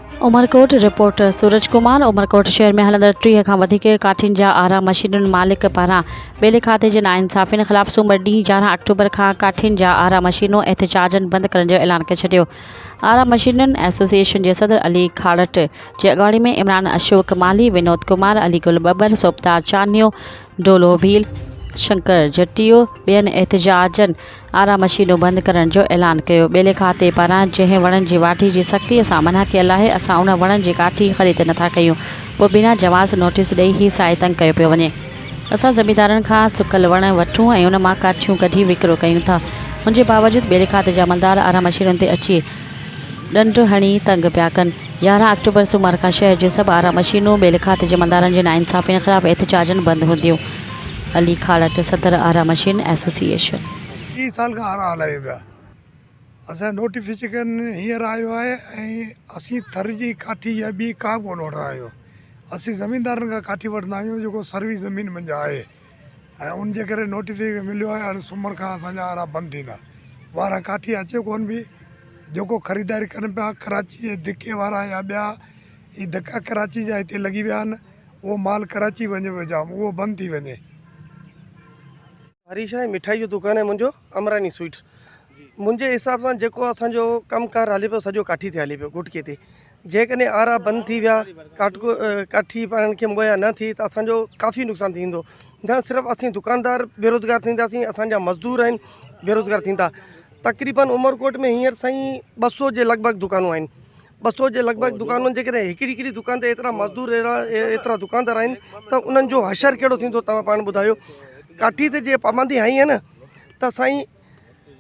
Umerkot, report, سورج ڪمار، عمرڪوٽ شهر ۾ هلندڙ 30 کان وڌيڪ ڪاٺين جا آرا مشينن مالڪ پاران ٻيلي کاتي جي ناانصافين خلاف سومر ڏينهن 11 آڪٽوبر کان ڪاٺين جا آرا مشينون احتجاجن بند ڪرڻ جو اعلان ڪري ڇڏيو. آرا مشينن ايسوسيئيشن جي صدر علي کاڙٽ جي اڳواڻي ۾ عمران اشوڪ مالهي، ونود ڪمار، علي گل ٻٻر، صوبدار چانيو، ڊولو ڀيل، شنڪر جٽيو ٻين احتجاجن آرا مشينون بند ڪرڻ جو اعلان ڪيو. ٻيلي کاتي پاران جنهن وڻن جي واڍي جي سختيء سان منع ڪيل آهي، اسان ان وڻن جي ڪاٺي خريد نٿا ڪيون، پوء بنا جواز نوٽيس ڏئي هي سائي تنگ ڪيو پيو وڃي. اسان زميندارن کان سڪل وڻ وٺون ۽ ان مان ڪاٺيون ڪڍي وڪرو ڪيون ٿا، ان جي باوجود ٻيلي کاتي جا عملدار آرا مشينن تي اچي ڏنڊ هڻي تنگ پيا ڪن. 11 آڪٽوبر سومر کان شهر جون سڀ آرا مشينون ٻيلي کاتي جي عملدارن جي ناانصافين خلاف احتجاجن بند هونديون. علي کاڙٽ، صدر آرا مشين ايسوسيئيشن. 30 سال کان آرا هلايون پيا. اسان جو نوٽيفڪيشن هينئر آيو آهي ۽ اسين ٿر جي ڪاٺي يا ٻي ڪا به ڪونه وٺندا آهيون. اسين زميندارن کان ڪاٺي وٺندا آهيون جيڪو سروي زمين منجهه آهي ۽ ان جي ڪري نوٽيفڪيشن مليو آهي هاڻي سومر کان اسان جا آرا بند ٿيندا. وارا ڪاٺي اچي ڪونه پئي جيڪو خريداري ڪن پيا ڪراچي جي ڌڪي وارا يا ٻيا اهي ڌڪا ڪراچي جا هتي لڳي ويا آهن. اهو مال ڪراچي وڃي پيو جام اهو بند ٿي وڃي. هريش آهي مٺائي جو دڪان آهي منهنجو امراڻي سوئيٽس منهنجي حساب سان جيڪو اسان جو ڪم ڪار هلي پيو سڄو ڪاٺي تي هلي پيو گٽڪي تي جيڪڏهن آرا بند ٿي ويا ڪاٽڪو ڪاٺي پاڻ کي مهيا نه ٿي ته اسان جو ڪافي نقصان ٿيندو نه صرف اسين دڪاندار بيروزگار ٿينداسين اسان جا مزدور آهن بيروزگار ٿيندا تقريبن عمرڪوٽ ۾ هينئر سائين 200 جي لڳ ڀڳ دڪانون آهن 200 جي لڳ ڀڳ دڪانن جي ڪري هڪڙي هڪڙي دڪان تي ايترا مزدور اهڙا ايترا دڪاندار آهن ته انهن جو حشر ڪهڙو ٿيندو توهان پاڻ ٻڌايو ڪاٺي تي جي پابندي هنئي آهي نه ته سائين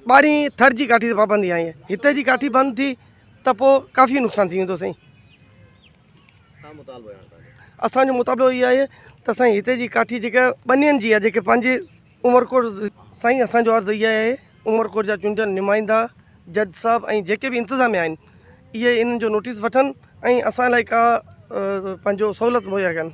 ٻارهين ٿر جي ڪاٺي تي پابندي هنئي آهي هتي جي ڪاٺي بند ٿي ته پوء ڪافي نقصان ٿي ويندو سائين اسانجو مطالبو اهو آهي ته سائين هتي جي ڪاٺي جيڪا ٻنين جي آهي جيڪي پنهنجي عمرڪوٽ سائين اسانجو عرض اهو آهي عمرڪوٽ جا چونڊيل نمائندا جج صاحب ۽ جيڪي به انتظاميا آهن اهي انهن جو نوٽيس وٺن ۽ اسان لاء ڪا پنهنجو سهولت مهيا ڪن.